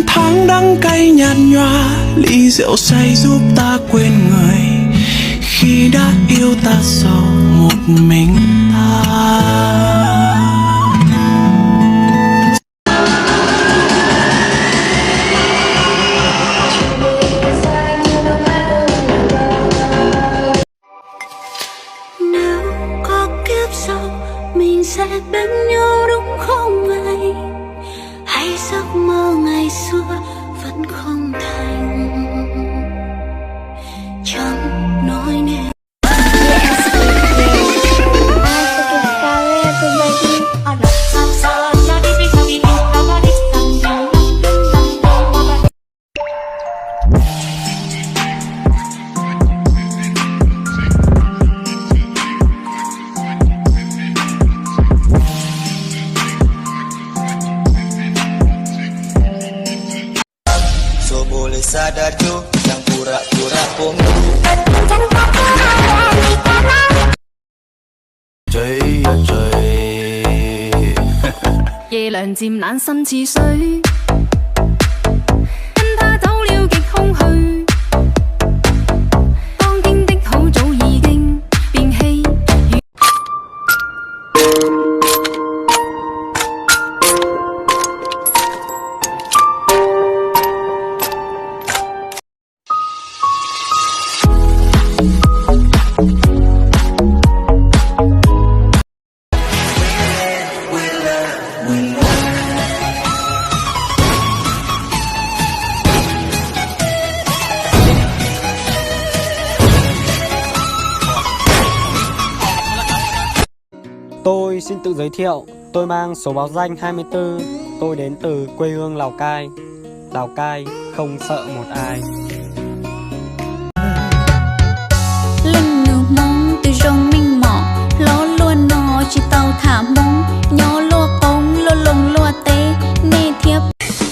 Tháng đắng cay nhạt nhòa, ly rượu say giúp ta quên người khi đã yêu ta sau một mình ta. Nếu có kiếp sau, mình sẽ bên nhau đúng không vậy? Hãy giấc mơ ngày xưa vẫn không thành. Chẳng nói nên. Ces làn chim lán xanh chi sới. Anh ta thấu liêu kịch không hư. Con kinh tế hậu chủ gì kinh. Bình hay. Tôi xin tự giới thiệu, tôi mang số báo danh hai mươi tư, tôi đến từ quê hương Lào Cai. Lào Cai không sợ một ai. Leej nws Hmoob twb zoo meej mom, hlob luaj no tsis tau tham Hmoob, nyob luaj qoob luaj loo luaj teb, nej thiab.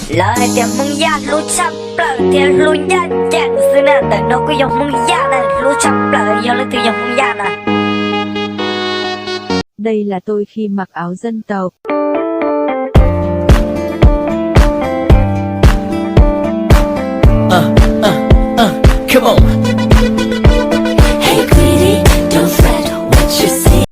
Lawv hais tias Hmoob Yaj hlub tshaj plaws thiab hlub ncaj ncees xwb na, ntawm no kuj yog Hmoob Yaj na, hlub tshaj plaws, yog leej twg yog Hmoob Yaj na. Đây là tôi khi mặc áo dân tộc.